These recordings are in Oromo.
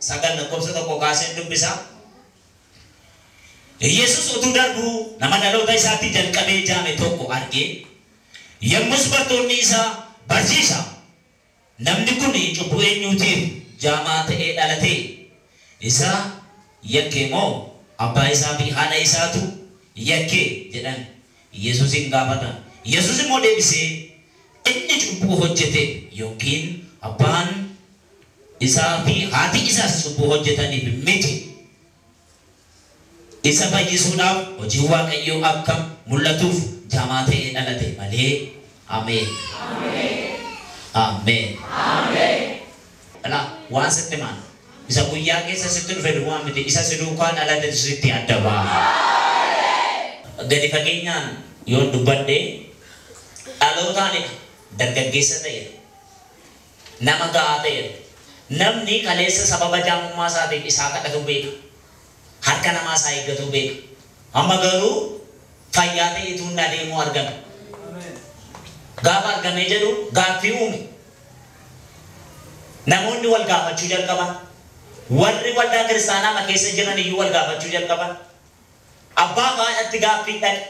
Sagal lakkoofsa tokko kaaseen dubbisa. Yesus utuu darbuu nama dhaloota isaatti jalqabee jaame tokko arge. Yommus bartoonni isaa barsiisa. Namni kun cubbuu eenyuutiif jaamaa ta'ee dhalate? Isa yakke moo abbaa isaa fi haadha isaatu yakke jedhan Yesuusin gaafatan. Yesuus immoo deebisee inni cubbuu hojjete yookiin abbaan isaa fi haati isaas cubbuu hojjetaniif miti. Isa fayyisuudhaaf hojiin Waaqayyoo akka mul'atuuf jaamaa ta'ee dhalate malee. Ameen. Ameen. Alaa waan sitti maal? Isa guyyaa keessa sitti dhufe duwwaa miti, isa si duukaa dhalate sitti adda ba'a. Gadi fageenyaan yoon dubbadhe dhalootaanidha. Dargaggeessa ta'eera. Nama ga'aa ta'eera. Namni kaleessa sababa jaamummaa isaatiif isaa kadhatu beeka. Harka namaa isaa eeggatu beeka. Amma garuu fayyaa ta'eetu hin adeemuu argame. Gaafa argamee jedhu gaaffii uume. Namoonni wal gaafachuu jalqaban. Warri waldaa kiristaanaa keessa jiran iyyuu wal gaafachuu jalqaban. Abbaa baay'atti gaaffii dhaqe.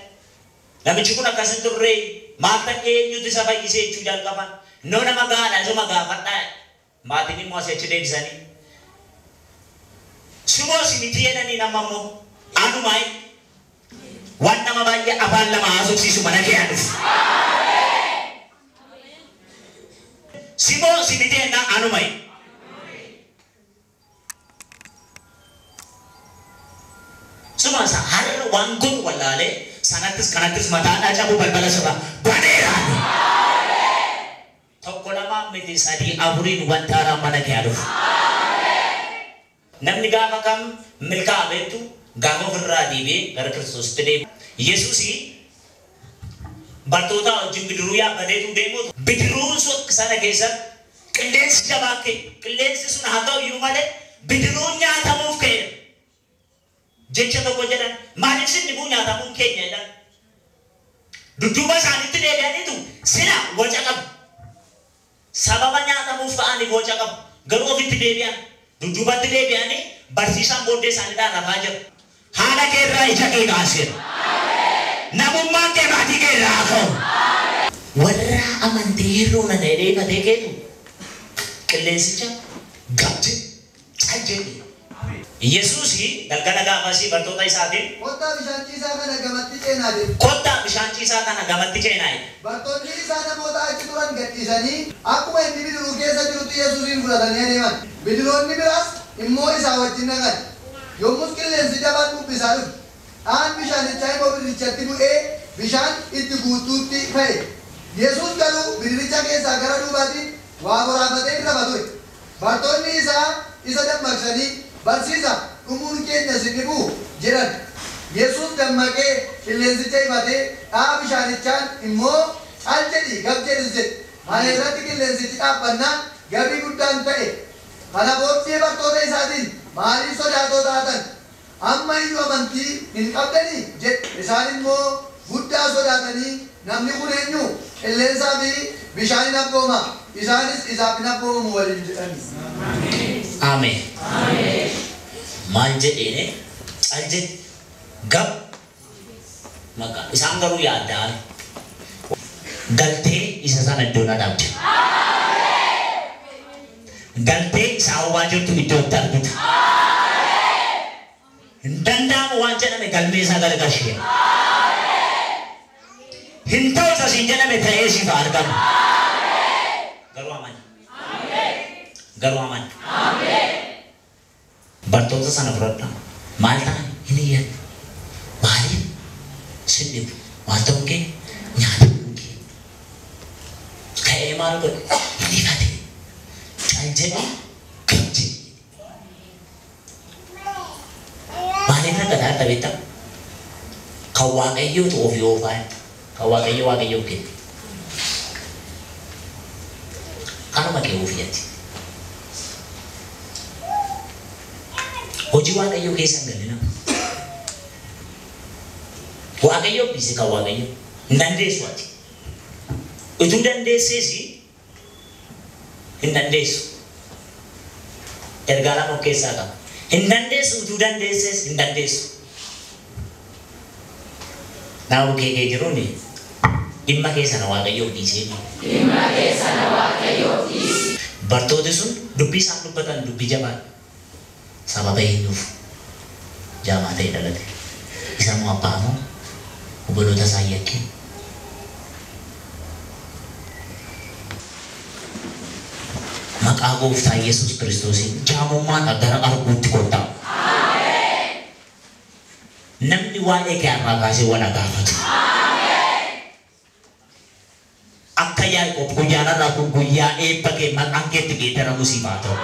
Namichi kun akkas hin turre maal ta'e eenyutu isa fayyisee jechuu jalqaban. Noo nama gahaadha isuma gaafadhaa. Maatiin immoo asii achi deebisanii. Sumoo si miti jedhanii nama immoo anumaa waan nama baay'ee afaan lama haasofsiisu mana kee haa dhufu. Simoo si miti jennaan anumaa. Suma isa har'a waan godhu wallaalee sanattis kanattis mataadhaa cabu balbala sirraa baneera. Tokko lamaan miti sadii afuriin wanta haaraan mana kee haa dhufu. Namni gaafa kam milkaa'a beektu gaafa ofirraa deebi'ee gara Kiristoositti deebi'u. Yesuus bartoota wajjin bidiruu yaabbateetu deemuutu bidiruu sana keessatti qilleensi jabaa ka'e. Qilleensi sun haa ta'u iyyuu malee bidiruun nyaatamuuf ka'e. Jecha tokko jedhan maaliif sin dhibuu nyaatamuun keenya jedhan. Dudduuba isaaniitti deebi'aniitu sila waca qabu. Sababa nyaatamuuf ka'aniif waca qabu. Garuu ofitti deebi'an. Dudduubatti deebi'anii barsiisaan booddee isaaniidhaan rafaa jiru. Haala kee irraa ija kee kaaseera. Namummaan kee maatii kee irraa haa ka'u. Warra amantii hir'uu na dheedhee ifatee keetu qilleensicha gabje cal jedhi. Yesuus galgala gaafasii bartoota isaatiin Kottaa bishaan ciisaa kana gamatti ceenaa jedhe. Kottaa bishaan ciisaa kana gamatti ceenaa jedhe. Bartoonni isaa namoota achi turan gadhiisanii akkuma inni bidiruu keessa jirutti Yesuusin fudhatanii adeeman. Bidiroonni biraas immoo isaa wajjin dhaqan. Yommus qilleensi jabaan bubbisaa dhufe. Dhaan bishaanichaa immoo bidirichatti bu'ee bishaan itti guutuutti ka'e. Yesuus garuu bidiricha keessaa gara duubaatiin waa boraafatee irra ture. Bartoonni isaa isa dammaqsanii barsiisa dhumuun keenya sin dhibuu jedhan. Yesuus dammaqee qilleensicha ifatee dhaa bishaanichaan immoo cal jedhi gab jedhis jedhe. Kana irratti qilleensichi dhaabbannaan gabii guddaan ta'e. Kana booddee bartoota isaatiin maaliif sodaatoo taatan? Amma iyyuu amantii hin qabdanii jedhe. Isaan immoo guddaa sodaatanii namni kun eenyu? Qilleensaa fi bishaan hin abbooma. Isaanis isaaf hin abboomamu waliin jedhani. Ameen. Maal jedheene cal jedhe gab maqaa isaan garuu yaadda'an galtee isa sana iddoo na dhabde. Galtee isa hawwaa jirtu iddootti argita. Hin danda'amu waan jedhame galmee isaa garagalchee. Hin ta'u isa siin jedhame ta'ee siif haa argamu. Garuu amani. Garuu amani. Bartoota sana fudhadhaa. Maal ta'an hin iyyan. Maaliif sin dhibu? Maal ta'uun kee? Nyaatamuun kee. Ka'ee maal godhe? Hin ifate. Cal jedhe gab jedhe. Maaliif rakkataa jirta beektaa? Kan Waaqayyootu ofii oofaa jirta. Kan Waaqayyo Waaqayyoof kenne. Kanuma. Maqaa kee oofiyati. Hojii Waaqayyoo keessa hin galina. Waaqayyoo dhiisi kan Waaqayyoo. Hin dandeessu ati. Utuu dandeessees hin dandeessu. Ergaa lama of keessaa qaba. Hin dandeessu utuu dandeessees hin dandeessu. Nama bukkee kee jiruun dhimma keessa na Waaqayyoof dhiisee. Dhimma keessa na Waaqayyoof dhiisi. Bartooti sun dubbii isaan dubbatan dubbii jabaa sababa eenyuuf jaamaa ta'e dhalate. Isa moo abbaa moo obboloota isaa yakkee. Maqaa gooftaa Yesuus Kiristoosiin jaamummaan gara arguutti kottaa. Namni waa'ee kee har'aa kaasee wal gaafatu. Akka Yaaqoob guyyaan har'aa kun guyyaa eebba kee maqaan keetti geeddaramu siif haa ta'u.